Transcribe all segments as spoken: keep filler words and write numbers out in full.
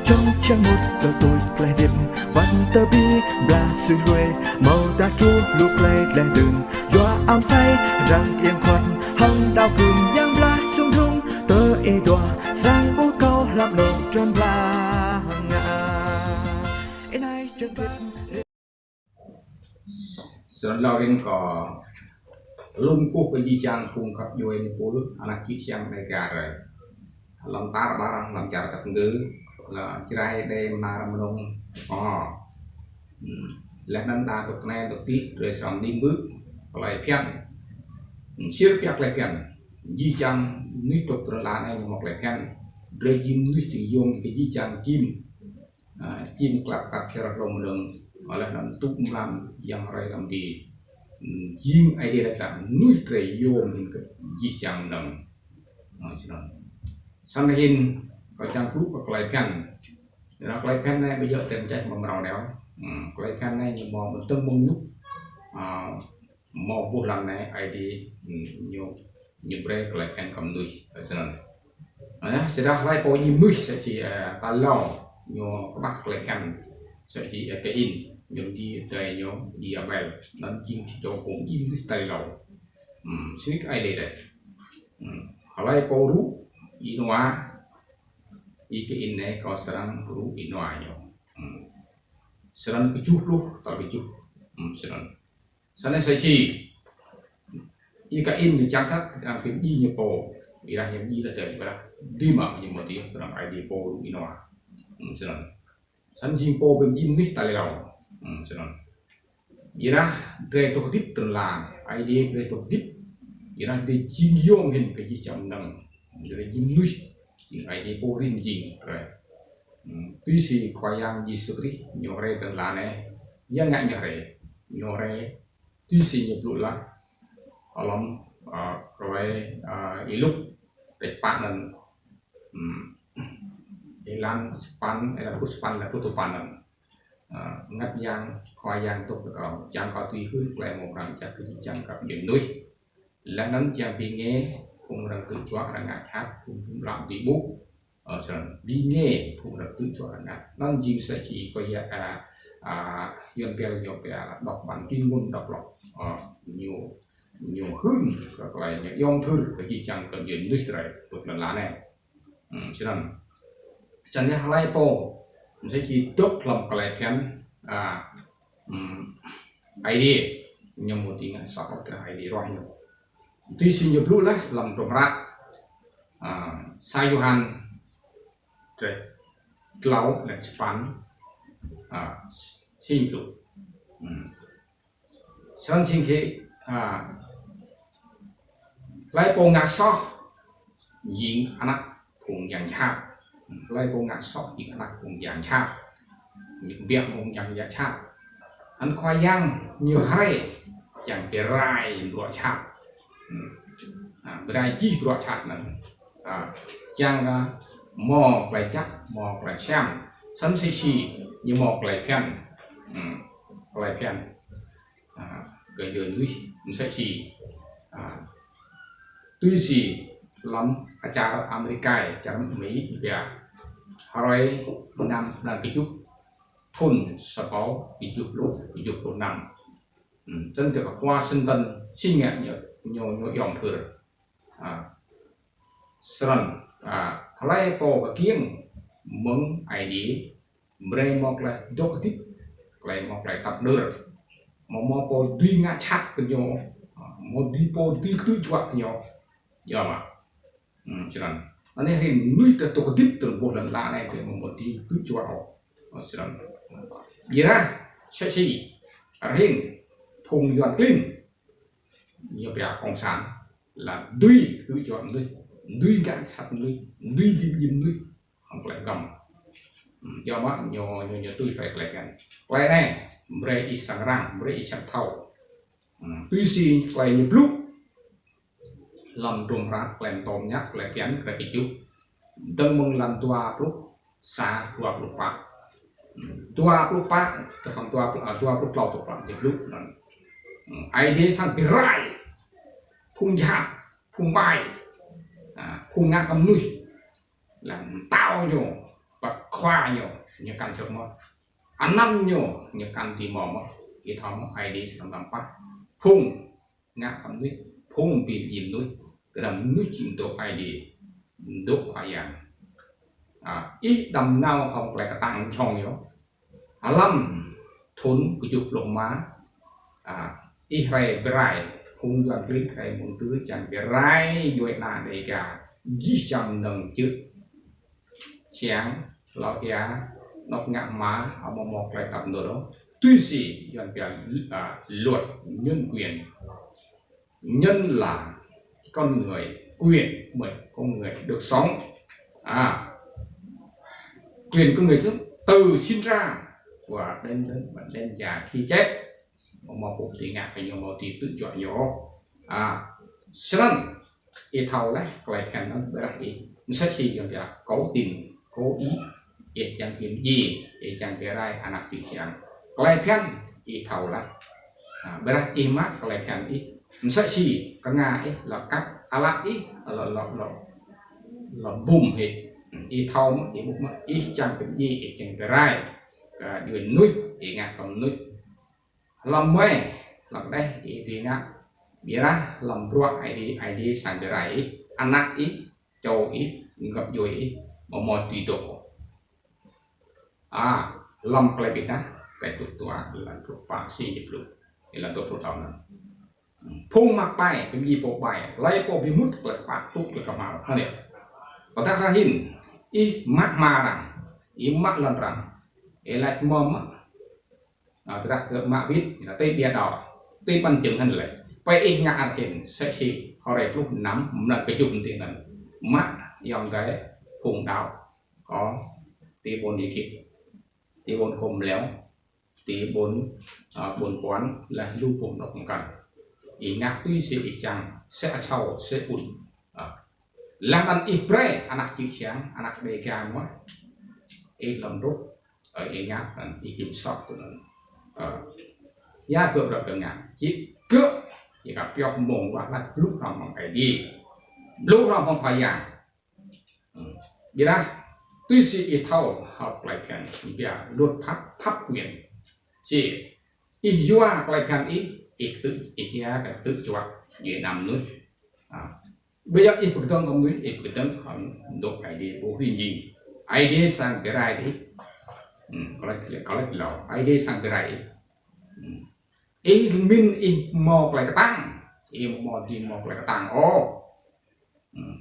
Čŏng čiăng mŭt tơ tuč klei hdĭp, wăt tơ bi blah sui hruê, mâo ta truh lu klei dleh dun, yua am sai, răng iêng khuăt, hŏng đao kưm yang blah sung drŭng, tơ ih duah, srăng ƀuh kâo hlăp anôk trăn blah ngă. Ih nai čơ̆ng hdĭp. Snăn lŏ hĭn kâo lŏ kkuh kơ jih jang phung găp djuê ñu pul, anak čư̆ čhiăng Đêga drei. Hlăm tar ƀar, hlăm čar Dap Kngư, lŏ Jrai, Êđê, Mnar, Mnông, ơ. Hmm. Leh anăn đa dôk anei dôk dih, drei srăng mđing ƀuh klei bhiăn. Hmm, sĭt pia klei bhiăn. Jih jang mnuih dôk ti lăn ala anei ñu mâo klei bhiăn. Drei jing mnuih jing yuôm kơ jih jang jing. A, jing klăp kăp čar hlŏng mnơ̆ng, leh anăn tŭ mlan yang hrei hlăm adiê. Hmm, jing Aê Diê lač leh mnuih drei yuôm hĭn kơ jih jang mnơ̆ng. A, snăn. Snăn hĭn kâo čiăng blŭ kơ klei bhiăn. Leh anăn klei bhiăn anei ƀu djŏ drei mčeh mâo mrâo nao. Hmm, klei bhiăn anei ñu mâo mdơ̆ng mơ̆ng ênuk. A, mâo boh lăn anei Aê Diê, hmm, ñu, ñu brei klei bhiăn kơ mnuih, snăn. Anei, sĭt hlei pô jing mnuih msĕ si, ơ, tal êlâo, ñu kƀah klei bhiăn, msĕ si, ơ, Kain, ñu mdjiê adei ñu, mdjiê Abel, anăn jing si čô pô jing mnuih tal êlâo. Hmm, sĭt Aê Diê drei. Hmm, hlei pô rŭ, ênua, Y-Kain anei kâo srăng rŭ ênua ñu. Hmm. Snăn kjuh pluh, tal kjuh. Hmm, snăn. Snăn msĕ si Y-Kain ñu čiăng sat, čiăng bi mdjiê ñu pô. Ƀiădah ñu mdjiê leh dơ̆ng, ƀiădah dưi mơ̆ ñu mâo dih, ƀiădah Aê Diê pô rŭ ênua. Hmm, snăn. Snăn jing pô bi mdjiê mnuih tal êlâo. Hmm, snăn. Ƀiădah drei dôk hdĭp ti lăn ala, Aê Diê brei dôk hdĭp. Ƀiădah drei jing yuôm hĭn kơ jih jang mnơ̆ng. Drei jing mnuih, jing Aê Diê pô rĭm jing drei. Hmm, tui si Khua Yang Yêsu Krist ñu hriê ti lăn ala anei, ya ngă ñu hriê. Ñu hriê tui si ñu blŭ leh hlăm, a, klei, a, Y-Luk, kdrêč pă anăn, hmm, êlan sa păn, êlan pluh sa păn, êlan pluh dua păn anăn. A, Mngăt Yang, Khua Yang dôk kơ kâo, čiăng kâo dưi hưn klei mrâo mrang jăk kơ jih jang găp djuê mnuih. Leh anăn čiăng bi ngê phung arăng ktư̆ juă arăng ngă jhat, phung phung ƀlă bi ƀuh. Ơ, snăn, bi ngê phung arăng ktư̆ juă arăng ngă jhat. Anăn jing msĕ si Khua Yang, a, a, Yuăn pia, ñu pia đọc bản tuyên ngôn độc lập. Ơ, ñu, ñu hưn kơ klei ñu ayŏng adei kơ jih jang găp djuê mnuih drei, dôk ti lăn ala anei. Hmm, snăn. Snăn yơh hlei pô msĕ si dôk hlăm klei bhiăn, a, hmm, Aê Diê, ñu amâo dưi ngă soh ôh, kyuadah Aê Diê ruah ñu. Tui si ñu blŭ leh hlăm hdruôm hră, a, sa Yôhan kdrêč tlâo, êlan sa păn, a, si ñu blŭ. Hmm. Snăn jing si, a, hlei pô ngă soh, jing anak phung yang jhat. Hlei pô ngă soh, jing anak phung yang jhat. Ñu kbiă mơ̆ng yang jhat. Anăn Khua Yang ñu hriê, čiăng bi rai bruă jhat. Hmm. A, bi rai jih bruă jhat anăn. A, čiăng, a, mâo klei jăk, mâo klei siam. Snăn msĕ si ñu mâo klei bhiăn. Hmm. Klei bhiăn. A, kơ djuê mnuih msĕ si, a, tui si hlăm čar Amêrik, čar Mi, pia hruê năm, năm kjuh, thŭn sa êbâo kjuh pluh, kjuh pluh năm. Hmm, snăn kơ Washington, si ngă ñu, ñu, ñu ayŏng adei. A, snăn, a, hlei pô kkiêng mơ̆ng Aê Diê, brei mâo klei dôk hdĭp, klei mâo klei tăp nơr. Amâo mâo pô dưi ngă jhat kơ ñu, a, amâo dưi pô dưi ktư̆ juă kơ ñu. Ya mă. Hmm, snăn. Anei hĭn mnuih dôk hdĭp ti boh lăn ala anei, drei amâo mâo dưi ktư̆ juă ôh. Ơ, snăn. Ƀiădah, msĕ si, hruê hĭn, phung Yuăn klin, ñu pia cộng sản, leh dưi ktư̆ juă mnuih, dưi ngă jhat mnuih, dưi bi mdjiê mnuih, hŏng klei hgăm. Hmm, ya mă ñu, ñu, ñu tui klei, klei bhiăn. Klei anei, brei ih srăng răng, brei ih srăng thâo. Hmm, tui si klei ñu blŭ, hlăm hdruôm hră Klei Mtô Mñă, klei bhiăn, kdrêč kjuh. Dơ̆ng mơ̆ng êlan dua pluh sa, dua pluh pă. Dua pluh pă, tơdah dua pluh, a, dua pluh tlâo, dua pluh pă, ñu blŭ anăn. Hmm, Aê Diê srăng bi rai phung jhat, phung ƀai, a, phung ngă kơ mnuih. Leh mtao ñu, pă khua ñu, ñu kăn čŭt mơh. Anăn ñu, ñu kăn ti mâo mơh. Ih thâo mơh, Aê Diê srăng hlăm pah phung ngă kơ mnuih, phung bi mdjiê mnuih, kơ mnuih jing dôk Aê Diê, dôk Khua Yang. A, ih đăm nao hŏng klei ktang čŏng ñu. Hlăm thŭn kjuh pluh êma, a, ih rai bi rai, phung Yuăn klin rai mơ̆ng tơ čiăng bi rai djuê ana Đêga, jih jang mnơ̆ng čư̆ čiăng lŏ ia, anôk ngă hma, amâo mâo klei tăp mnơ̆ng. Tui si Yuăn pia, a, luật nhân quyền. Nhân là con người, quyền của con người được sống. À, quyền con người chứ, từ sinh ra và đến, đến, đến già khi chết. Amâo mâo pô dưi ngă kơ ñu, amâo dưi tŭ juă ñu. A, snăn, ih thâo leh, klei bhiăn anăn ƀiădah ih, msĕ si Yuăn pia, cố tình, cố ý, ih čiăng bi mdjiê, ih čiăng bi rai anak čư̆ čiăng. Klei bhiăn, ih thâo leh. A, ƀiădah ih mă klei bhiăn ih, msĕ si knga ih, lŏ kăp ală ih, lŏ, lŏ, lŏ, lŏ bum hĕ. Ih thâo mơh, ih ƀuh mơh, ih čiăng bi mdjiê, ih čiăng bi rai kơ djuê mnuih, ih ngă kơ mnuih. Hlăm mei, hlăm kđeh, ih dưi ngă. Ƀiădah hlăm bruă Aê Diê, Aê Diê srăng bi rai ih, anak ih, čô ih, găp djuê ih, amâo mâo dưi dôk. A, hlăm Klei Bi Êdah, kdrêč dua, êlan pluh pă, si pluh, êlan dua pluh thâo anăn. Phung mă ƀai, bi mdjiê pô ƀai, hlei pô bi mŭt klei kpă, tŭ klei kmhal. Hă anei. Tơdah arăng hĭn, ih mă hma arăng, ih mă lăn arăng, ih lač mơh mă. A, tơdah kơ mă wĭt, ih lač ti ƀiă đao, ti ƀăn jơ̆ng hăn leh. Pơ ih ngă arăng hĭn, msĕ si hruê pluh năm, mlan kjuh mơ̆ng ti anăn. Mă ayŏng adei phung đăo, kơ ti ƀuôn Êjip, ti ƀuôn Kômleo, ti ƀuôn, a, ƀuôn Puăn, leh lu ƀuôn dôk mkăn. Ih ngă tui si ih čiăng, msĕ asâo, msĕ ŭn. A. Leh anăn ih brei anak čư̆ čiăng, anak Đêga mơh. Ih lŏ rup, a, ih ngă anăn, ih kiểm soát tui anăn. A. Ya gơ̆ brei kơ ngă, čĭ gơ̆, ih ka pioh mông wah lač blŭ hrăm hŏng Aê Diê. Blŭ hrăm hŏng Khua Yang. Ƀiădah, tui si ih thâo, hŏng klei bhiăn, ƀiă luật pháp, pháp quyền. Či, ih yua klei bhiăn ih, ih tŭ, ih yua kơ tŭ juă, djuê ana mnuih. A. Ƀiădah ih bi kdơ̆ng kơ mnuih, ih bi kdơ̆ng kơ dôk Aê Diê ƀuh rĭm jing. Aê Diê srăng bi rai ih. Hmm, kơ lač, kơ lač lâo, Aê Diê srăng bi rai ih. Hmm. Ih mĭn ih mâo klei ktang, ih mâo dưi mâo klei ktang ôh. Hmm.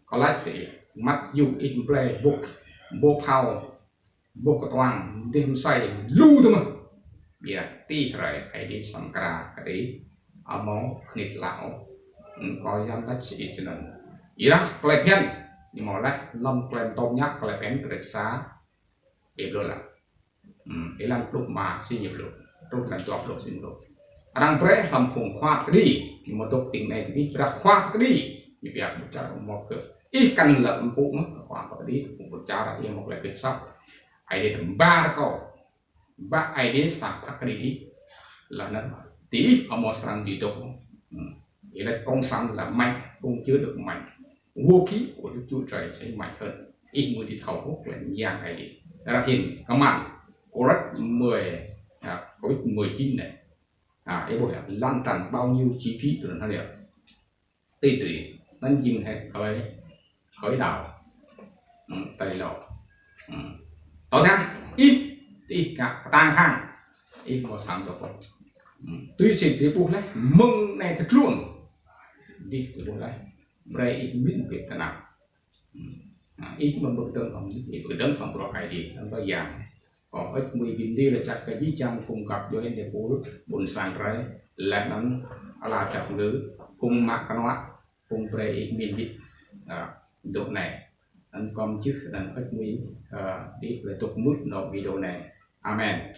Kơ lač ti, măt yŭ ih mplei boh, boh phao, boh ktuang, dih msei, lu tơ mơh. Ƀiădah ti hruê Aê Diê srăng kra kơ ti, amâo knit lă ôh. Hmm, kơ Yuăn lač si ih snăn. Ƀiădah klei bhiăn, ñu mâo leh, hlăm klei mtô mñă, klei bhiăn kdrêč sa, ih blŭ leh. Hmm, êlan pluh êma, si ñu blŭ. Truh êlan dua pluh, si ñu blŭ. Arăng brei hlăm phung khua pkđi, ñu mâo dôk tĭng anei kđi, brei khua pkđi, ñu pia ƀuh čar mâo kơ. Ih kăn lŏ mpŭ mơh, khua pkđi, phung ƀuh čar, ih mâo klei bi ksăp. Aê Diê tơmbar kâo. Ba Aê Diê sa pkđi ih. Leh anăn, ti ih amâo srăng dưi dôk. Hmm. Ih lač cộng sản là mạnh, cũng chưa được mạnh. Vũ khí của Đức Chúa Trời sẽ mạnh hơn. Ih mâo dưi thâo ôh klei myang Aê Diê. Arăng hĭn, kman, Kôranh mười, à, Covid mười chín này. À, ih ƀuh ya, lan tràn bao nhiêu chi phí tui anăn hă ya. Ti tui, anăn jing hĕ klei khởi đầu. Hmm, ti lŏ. Hmm. Tơdah ih, ih ngă ktang hăng, ih mâo srăng dôk. Hmm. Tui si ti ƀuh leh, mơ̆ng anei ti tluôn. Dih ti ƀuh leh. Brei ih mĭn bi tnap. Hmm. Nah, ih mâo bi kdơ̆ng hŏng, ih bi kdơ̆ng hŏng bruă Aê Diê, hŏng Khua Yang. Kâo hơêč hmưi bi mni lač jăk kơ jih jang phung găp djuê êpul, ƀuôn sang drei, leh anăn ala čar ngư, phung mă knuă, phung brei ih mĭn wĭt, ah, dôk anei. Anăn kâo mjưh snăn hơêč hmưi, ah, ih brei dôk mŭt nao video anei. Amen.